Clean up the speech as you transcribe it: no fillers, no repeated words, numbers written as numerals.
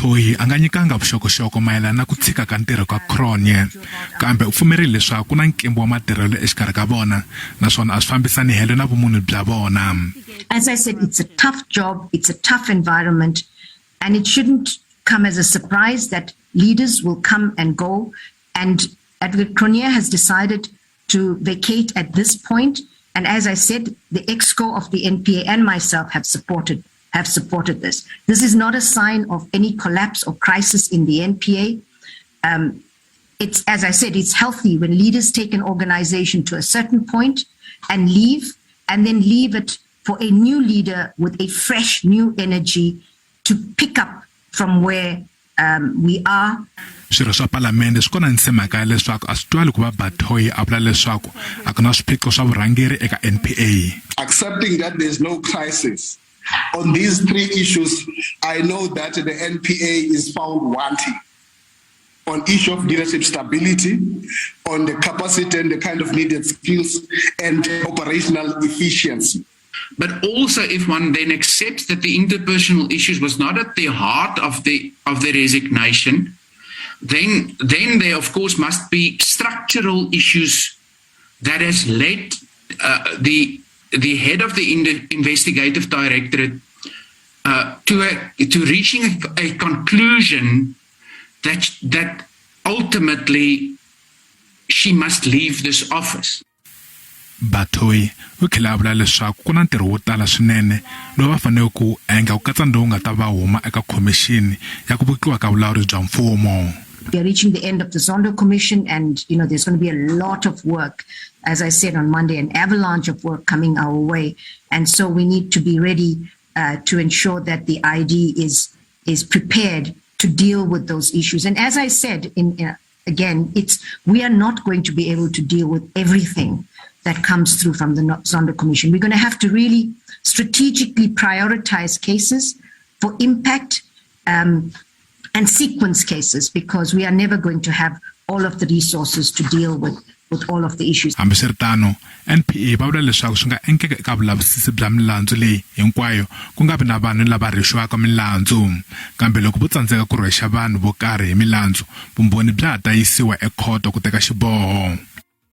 Batohi a nga nyikanga vuxokoxoko mayelana na ku tshika ka ntirho ka Cronje, kambe u pfumerile leswaku ku na nkimbo wa matirhelo exikarhi ka vona naswona a swi fambisani helo na vumunhu bya vona. As I said, it's a tough job, it's a tough environment, and it shouldn't come as a surprise that leaders will come and go. And Advocate Cronje has decided to vacate at this point. And as I said, the exco of the NPA and myself have supported this. This is not a sign of any collapse or crisis in the NPA. It's as I said, it's healthy when leaders take an organization to a certain point and leave, and then leave it for a new leader with a fresh new energy to pick up from where we are. Swirho swa palamende swi konanise mhaka ya leswaku a swi twali ku va Batohi a vula leswaku a ku na swiphiqo swa vurhangeri eka NPA. Accepting that there's no crisis on these three issues, I know that the NPA is found wanting on issue of leadership stability, on the capacity and the kind of needed skills and operational efficiency. But also, if one then accepts that the interpersonal issues was not at the heart of the resignation, then there of course must be structural issues that has led the head of the investigative directorate to reaching a conclusion that ultimately she must leave this office. Batohi u tlhela a vula leswaku ku na ntirho wo tala swinene lowu va faneleke ku endla, ku katsa lowu nga ta va huma eka khomixini ya ku vutliwa ka vulawuri bya mfumo. We are reaching the end of the Zondo Commission, and there's going to be a lot of work, as I said on Monday, an avalanche of work coming our way, and so we need to be ready to ensure that the ID is prepared to deal with those issues. And as I said, in again, it's we are not going to be able to deal with everything that comes through from the Zondo Commission. We're going to have to really strategically prioritize cases for impact and sequence cases, because we are never going to have all of the resources to deal with all of the issues. Hambiswiritano, NPA va vula leswaku swi nga endleka eka vulavisisi bya milandzu leyi hinkwayo ku nga vi na vanhu lava rhwexiwaka milandzu, kambe loko vo tsandzeka ku rhwexa vanhu vo karhi hi milandzu, vumbhoni bya ha ta yisiwa ekhoto ku teka xiboho.